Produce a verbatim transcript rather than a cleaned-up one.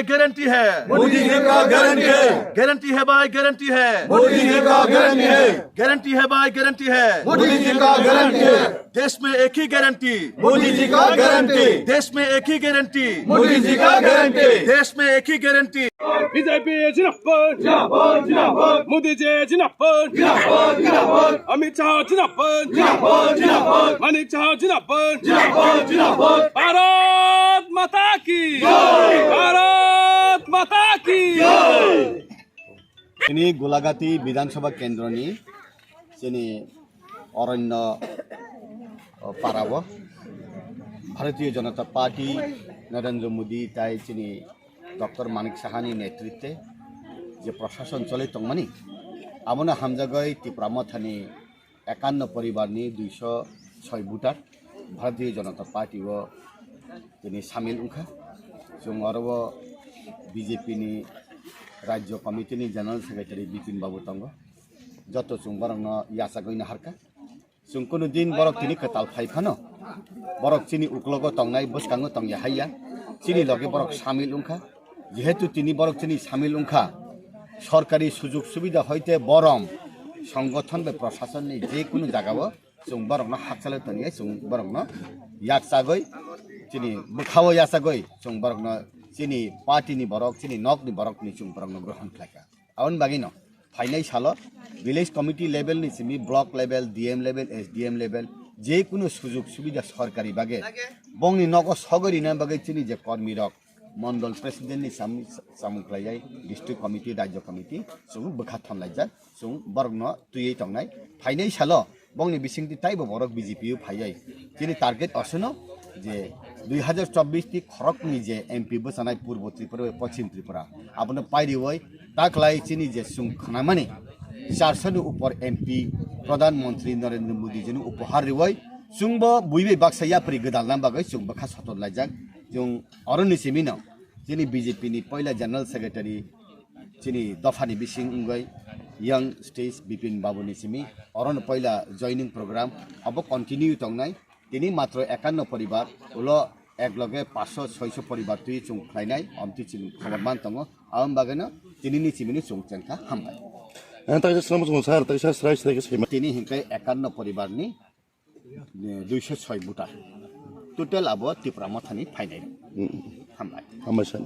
गारंटी है। मोदी जी का गारंटी है। गारंटी है भाई, गारंटी है। मोदी जी का गारंटी है। गारंटी है भाई, गारंटी है। मोदी जी का गारंटी है। देश में एक ही गारंटी। मोदी जी का गारंटी। देश में एक ही गारंटी। मोदी जी का गारंटी। देश में एक ही गारंटी। बीजेपी जिंदाबाद, जिंदाबाद, जिंदाबाद। मोदी जी जिंदाबाद, जिंदाबाद, जिंदाबाद। अमित शाह जिंदाबाद, जिंदाबाद, जिंदाबाद। मानिक शाह जिंदाबाद, जिंदाबाद, जिंदाबाद। भारत माता की जय। भारत माता की जय। Chini Golagati Bidhan Sabha Kendroni chini Aranya, o, parao Bharatiya Janata Party Narendra Modi tai chini Doctor Manik Sahani netritwe je prashason choli tongmani, abono hamjagwi Tipra Mothani ekanno poribarni duiso soi voter Bharatiya Janata Party o tini samil wngkha. Chwng oro o B J P ni Rajya Committee ni General Secretary Bipin Babu tongo. Joto chwng borokno yachagwi naharkha. Chwng kunu din borok tini kwtal phai phano, borok chini uklogo tongnai, bwskango tongya haiya, chini loge borok samil wngkha. Jehetu tini borok chini samil wngkha, sorkari sujug subida hoite borom songgothon bai prosasonni je kunu jagao chwng borokno hakchalo toniya, chwng borokno yaksagwi, chini bwkhao yachagwi chwng borokno chini party ni borok, chini nokni borok ni chwng borokno grohon khlaikha. Aboni bagwino phainai salo village committee level ni simi block level, D M level, S D M level, je kunu sujug subida sorkari bagwi bongni nogo sogwi rina bagwi chini je kormi rok, mondol president ni sam-, samung khlaijak, district committee, rajya committee, chwng bwkha thonlaijak, chwng borokno twiwi tongnai. Phainai salo bongni bisingtwi taibo borok B J P o phaiwi. Chini target osono je dui hazar chobbish ti khoroknwi je M P bwchanai Purbo Tripura bai Pochim Tripura, abono pairiwi taklai chini je chwng khnamani charso ni upor M P Pradhan Mantri Narendra Modi jino upohar riwi chwngbo buibai baksa yapri gwdalna bagwi chwng bwkha soton laijak. Chwng oroni simino chini B J P ni poila General Secretary chini dophani bising wngwi Young Stage Bipin Babu ni simi orono poila joining program abo continue tongnai. Tini matro ekanno poribar, ulo ek loge paanch sho, chhoi sho poribar twi chwng khlainai, omtwi chini khobor man tongo. Aboni bagwino tini ni chimini chwng chengkha, hambai. Ang taisa swnam swngo sir, taisa srai srai khe saiman. Tini hinkhe ekanno poribar ni, eh, duiso soi voter. Total abo Tipra Mothani phainai. Hmm. Hambai. Hambai sir.